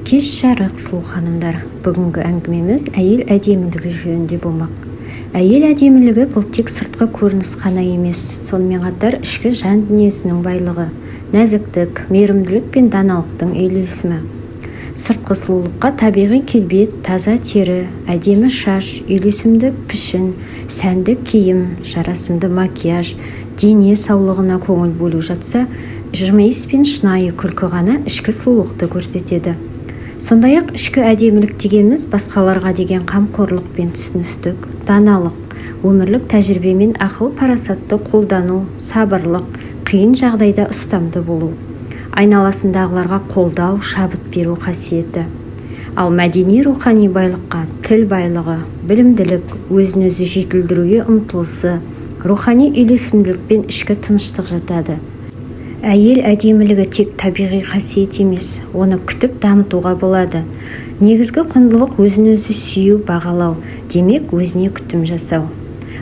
Кеш жарық, сұлу ханымдар! Бүгінгі әңгімеміз әйел әдемілігі жөнінде болмақ. Әйел әдемілігі – бұл тек сыртқы көрініс қана емес, сонымен қатар ішкі жан дүниесінің байлығы, нәзіктік, мейірімділік пен даналықтың үйлесімі. Сыртқы сұлулыққа табиғи келбет, таза тері, әдемі шаш, үйлесімді пішін, сәнді киім, жарасымды макияж, дене саулығына көңіл бөлу жатса, жымиыс пен шынайы күлкі ғана ішкі сұлулықты көрсетеді. Сондай-ақ ішкі әдемілік дегеніміз – басқаларға деген қамқорлық пен түсіністік, даналық, өмірлік тәжірибе мен ақыл-парасатты қолдану, сабырлық, қиын жағдайда ұстамды болу, айналасындағыларға қолдау, шабыт беру қасиеті. Ал мәдени, рухани байлыққа тіл байлығы, білімділік, өзін-өзі жетілдіруге ұмтылысы, рухани үйлесімділік пен ішкі тыныштық жатады. Әйел әдемілігі тек табиғи қасиет емес, оны күтіп дамытуға болады. Негізгі құндылық – өзін-өзі сүю, бағалау, демек, өзіне күтім жасау.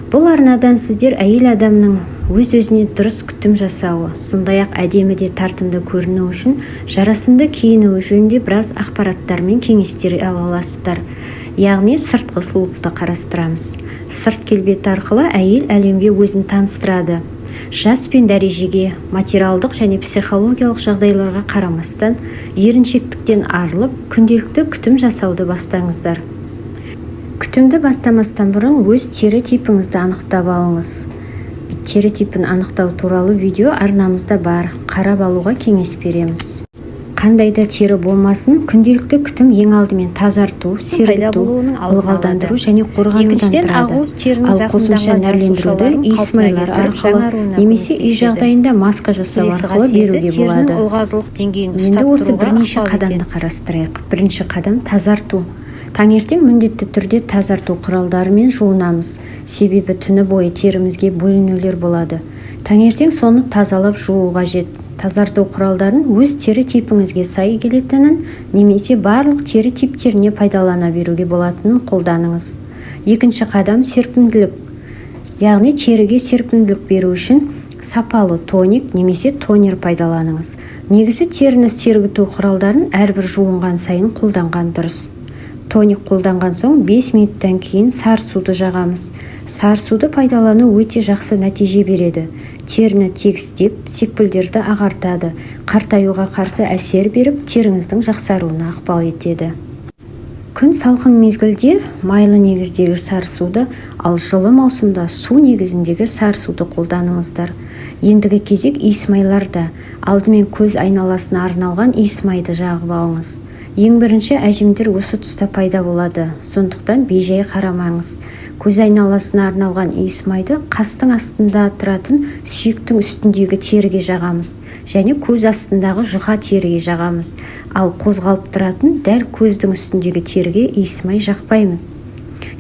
Бұл арнадан сіздер әйел адамның өз-өзіне дұрыс күтім жасауы, сондай-ақ әдемі де тартымды көріну үшін жарасымды киінуі жөнінде біраз ақпараттар мен кеңестер ала аласыздар. Яғни сыртқы сұлулықты қарастырамыз. Сырт келбеті арқылы әйел әлемге өзін таныстырады. Жас пен дәрежеге, материалдық және психологиялық жағдайларға қарамастан, еріншектіктен арылып, күнделікті күтім жасауды бастаңыздар. Күтімді бастамастан бұрын өз тері типіңізді анықтап алыңыз. Тері типін анықтау туралы видео арнамызда бар, қарап алуға кеңес береміз. Қандай да тері болмасын, күнделікті күтім ең алдымен тазарту, пайда сергіту, болуының алдын ылғалдандыру алады. Және қорғанудан Екіншіден, тұрады. ақуыз терінің Ал қосымша зақымданған нәрлендіруді жасушаларын иіс қалпына майлар келтіріп, арқылы жаңаруына немесе үй көмектеседі. жағдайында маска жасау Келесі арқылы қасиеті беруге терінің болады. ылғалдылық деңгейін Енді ұстап осы тұруға бірнеше ықпал қадамды етеді. қарастырайық. Бірінші қадам – тазарту. Таңертең міндетті түрде тазарту құралдарымен жуынамыз, себебі түні бойы терімізге бөлінулер болады. Таңертең соны тазалап жуу қажет. Тазарту құралдарын өз тері типіңізге сай келетінін немесе барлық тері типтеріне пайдалана беруге болатынын қолданыңыз. Екінші қадам – серпімділік. Яғни теріге серпімділік беру үшін сапалы тоник немесе тонер пайдаланыңыз. Негізі теріні сергіту құралдарын әрбір жуынған сайын қолданған дұрыс. Тоник қолданған соң 5 минуттан кейін сары суды жағамыз. Сары суды пайдалану өте жақсы нәтиже береді. Теріні тегістеп, секпілдерді ағартады, қартаюға қарсы әсер беріп, теріңіздің жақсаруына ықпал етеді. Күн салқын мезгілде майлы негіздегі сары суды, ал жылы маусымда су негізіндегі сары суды қолданыңыздар. Ендігі кезек иіс майларда. Алдымен көз айналасына арналған иіс майды жағып алыңыз. Ең бірінші әжімдер осы тұста пайда болады, сондықтан бейжай қарамаңыз. Көз айналасына арналған иіс майды қастың астында тұратын сүйектің үстіндегі теріге жағамыз және көз астындағы жұқа теріге жағамыз. Ал қозғалып тұратын, дәл көздің үстіндегі теріге иіс май жақпаймыз.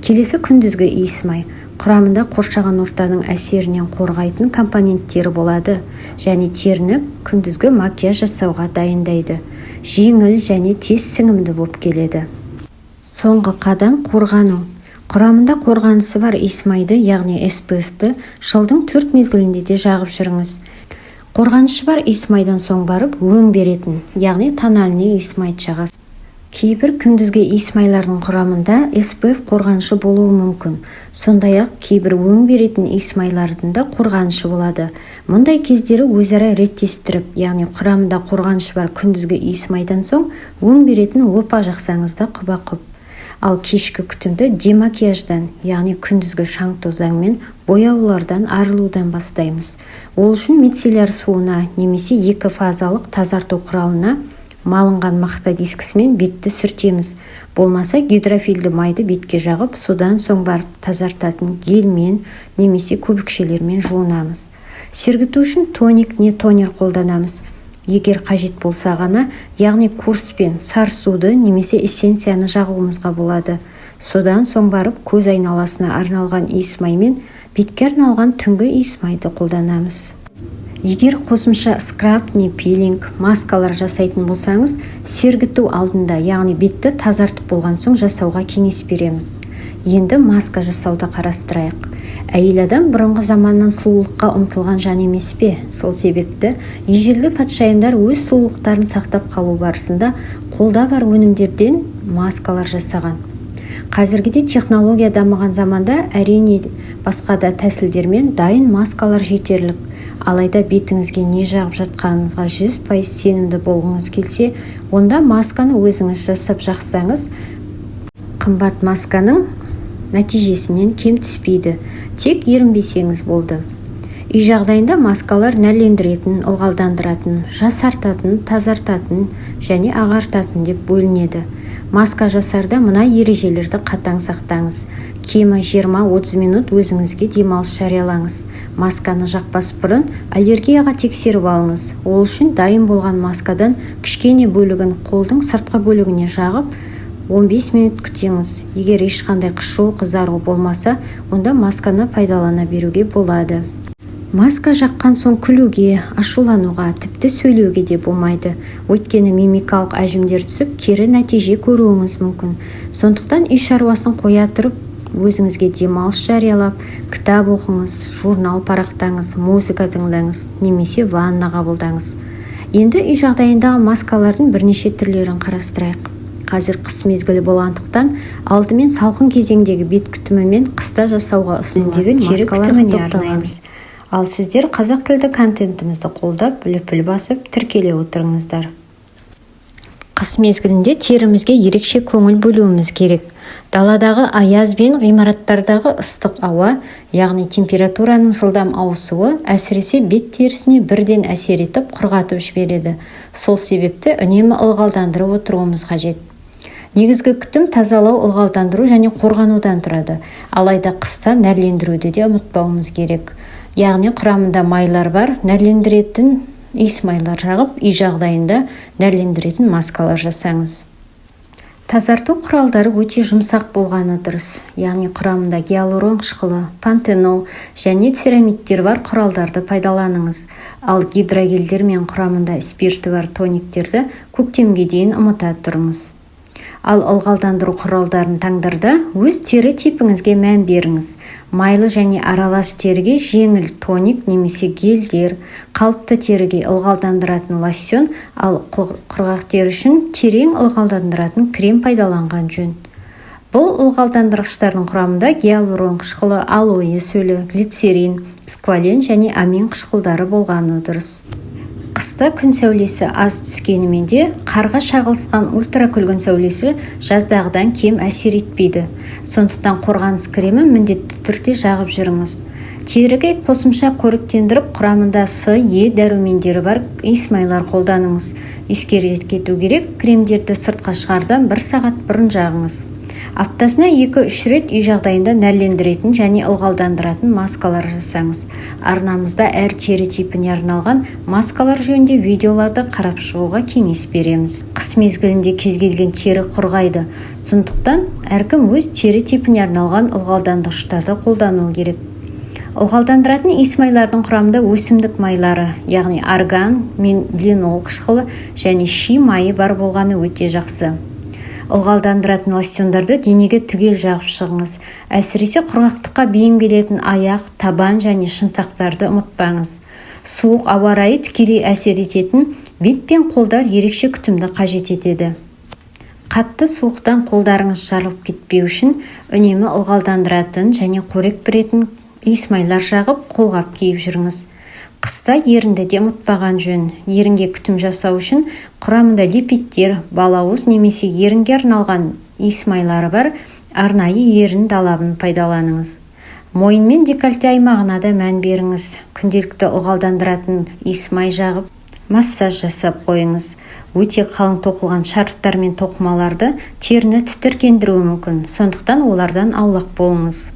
Келесі күндізгі иіс май. Құрамында қоршаған ортаның әсерінен қорғайтын компоненттері болады және теріні күндізгі макияж жасауға дайындайды. Жеңіл және тез сіңімді болып келеді. Соңғы қадам – қорғану. Құрамында қорғанысы бар иіс майды, яғни SPF-ті жылдың төрт мезгілінде де жағып жүріңіз. Қорғанышы бар иіс майдан соң барып өң беретін, яғни тональный иіс майды жағасыз. Кейбір күндізгі иіс майлардың құрамында SPF қорғанышы болуы мүмкін. Сондай-ақ кейбір өң беретін иіс майлардың да қорғанышы болады. Мұндай кездері өзара реттестіріп, яғни құрамында қорғанышы бар күндізгі иіс майдан соң өң беретін опа жақсаңыз да құба-құп. Ал кешкі күтімді демакияждан, яғни күндізгі шаң тозаң мен бояулардан арылудан бастаймыз. Ол үшін мицелляр суына немесе екі фазалық тазарту құралына малынған мақта дискісімен бетті сүртеміз. Болмаса гидрофильді майды бетке жағып, содан соң барып тазартатын гельмен немесе көбікшелермен жуынамыз. Сергіту үшін тоник не тонер қолданамыз. Егер қажет болса ғана, яғни курспен сары суды немесе эссенцияны жағуымызға болады. Содан соң барып көз айналасына арналған иіс май мен бетке арналған түнгі иіс майды қолданамыз. Егер қосымша скраб не пилинг, маскалар жасайтын болсаңыз, сергіту алдында, яғни бетті тазартып болған соң жасауға кеңес береміз. Енді маска жасауды қарастырайық. Әйел адам бұрынғы заманнан сұлулыққа ұмтылған жан емес пе? Сол себепті ежелгі патшайымдар өз сұлулықтарын сақтап қалу барысында қолда бар өнімдерден маскалар жасаған. Қазіргідей технология дамыған заманда, әрине, басқа да тәсілдермен дайын маскалар жетерлік. Алайда бетіңізге не жағып жатқаныңызға 100% сенімді болғыңыз келсе, онда масканы өзіңіз жасап жақсаңыз, қымбат масканың нәтижесінен кем түспейді. Тек ерінбесеңіз болды. Үй жағдайында маскалар нәрлендіретін, ылғалдандыратын, жасартатын, тазартатын және ағартатын деп бөлінеді. Маска жасарда мына ережелерді қатаң сақтаңыз. Кемі 20-30 минут өзіңізге демалыс жариялаңыз. Масканы жақпас бұрын аллергияға тексеріп алыңыз. Ол үшін дайын болған маскадан кішкене бөлігін қолдың сыртқы бөлігіне жағып, 15 минут күтіңіз. Егер ешқандай қышу, қызару болмаса, онда масканы пайдалана беруге болады. Маска жаққан соң күлуге, ашулануға, тіпті сөйлеуге де болмайды. Өйткені мимикалық әжімдер түсіп, кері нәтиже көруіңіз мүмкін. Сондықтан үй шаруасын қоя тұрып, өзіңізге демалыс жариялап, кітап оқыңыз, журнал парақтаңыз, музыка тыңдаңыз немесе ванна қабылдаңыз. Енді үй жағдайындағы маскалардың бірнеше түрлерін қарастырайық. Қазір қыс мезгілі болғандықтан, алдымен салқын кезеңдегі бет күтімі мен қыста жасауға ұсынылатын тері маскаларға күтіміне тоқталамыз. Арнаймыз. Ал сіздер қазақ тілді контентімізді қолдап, лүпіл басып, тіркеле отырыңыздар. Қыс мезгілінде терімізге ерекше көңіл бөлуіміз керек. Даладағы аяз бен ғимараттардағы ыстық ауа, яғни температураның жылдам ауысуы, әсіресе бет терісіне бірден әсер етіп, құрғатып жібереді. Сол себепті үнемі ылғалдандырып отыруымыз қажет. Негізгі күтім тазалау, ылғалдандыру және қорғанудан тұрады. Алайда қыста нәрлендіруді де ұмытпауымыз керек. Яғни құрамында майлар бар, нәрлендіретін иіс майлар жағып, үй жағдайында нәрлендіретін маскалар жасаңыз. Тазарту құралдары өте жұмсақ болғаны дұрыс. Яғни құрамында гиалурон қышқылы, пантенол және церамидтер бар құралдарды пайдаланыңыз. Ал гидрогельдер мен құрамында спирті бар тониктерді көктемге дейін ұмыта тұрыңыз. Ал ылғалдандыру құралдарын таңдарда өз тері типіңізге мән беріңіз. Майлы және аралас теріге жеңіл тоник немесе гельдер, қалыпты теріге ылғалдандыратын лосьон, ал құрғақ тері үшін терең ылғалдандыратын крем пайдаланған жөн. Бұл ылғалдандырғыштардың құрамында гиалурон қышқылы, алоэ сөлі, глицерин, сквален және амин қышқылдары болғаны дұрыс. Қыста күн сәулесі аз түскенімен де, қарға шағылысқан ультракүлгін сәулесі жаздағыдан кем әсер етпейді. Сондықтан қорғаныс кремін міндетті түрде жағып жүріңіз. Теріге қосымша қоректендіріп, құрамында С, Е дәрумендері бар иіс майлар қолданыңыз. Ескере кету керек, кремдерді сыртқа шығардан бір сағат бұрын жағыңыз. Аптасына 2-3 рет үй жағдайында нәрлендіретін және ылғалдандыратын маскалар жасаңыз. Арнамызда әр тері типіне арналған маскалар жөнінде видеоларды қарап шығуға кеңес береміз. Қыс мезгілінде кез келген тері құрғайды. Сондықтан әркім өз тері типіне арналған ылғалдандырғыштарды қолдануы керек. Ылғалдандыратын иіс майлардың құрамында өсімдік майлары, яғни арган мен линол қышқылы және ши майы бар болғаны өте жақсы. Ылғалдандыратын лосьондарды денеге түгел жағып шығыңыз. Әсіресе құрғақтыққа бейім келетін аяқ, табан және шынтақтарды ұмытпаңыз. Суық ауа райы тікелей әсер ететін бет пен қолдар ерекше күтімді қажет етеді. Қатты суықтан қолдарыңыз жарылып кетпеу үшін үнемі ылғалдандыратын және қорек беретін иіс майлар жағып, қолғап киіп жүріңіз. Қыста ерінді де ұмытпаған жөн. Ерінге күтім жасау үшін құрамында липидтер, балауыз немесе ерінге арналған иіс майлары бар арнайы ерін далабын пайдаланыңыз. Мойын мен декольте аймағына да мән беріңіз. Күнделікті ылғалдандыратын иіс май жағып, массаж жасап қойыңыз. Өте қалың тоқылған шарфтар мен тоқымаларды теріні тітіркендіруі мүмкін. Сондықтан олардан аулақ болыңыз.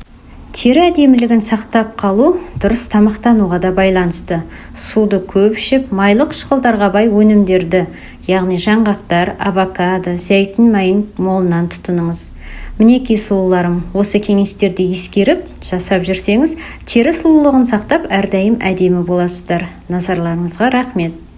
Тері әдемілігін сақтап қалу дұрыс тамақтануға да байланысты. Суды көп ішіп, майлы қышқылдарға бай өнімдерді, яғни жаңғақтар, авокадо, зәйтүн майын молынан тұтыныңыз. Мінекей, сұлуларым, осы кеңестерді ескеріп жасап жүрсеңіз, тері сұлулығын сақтап, әрдайым әдемі боласыздар. Назарларыңызға рахмет.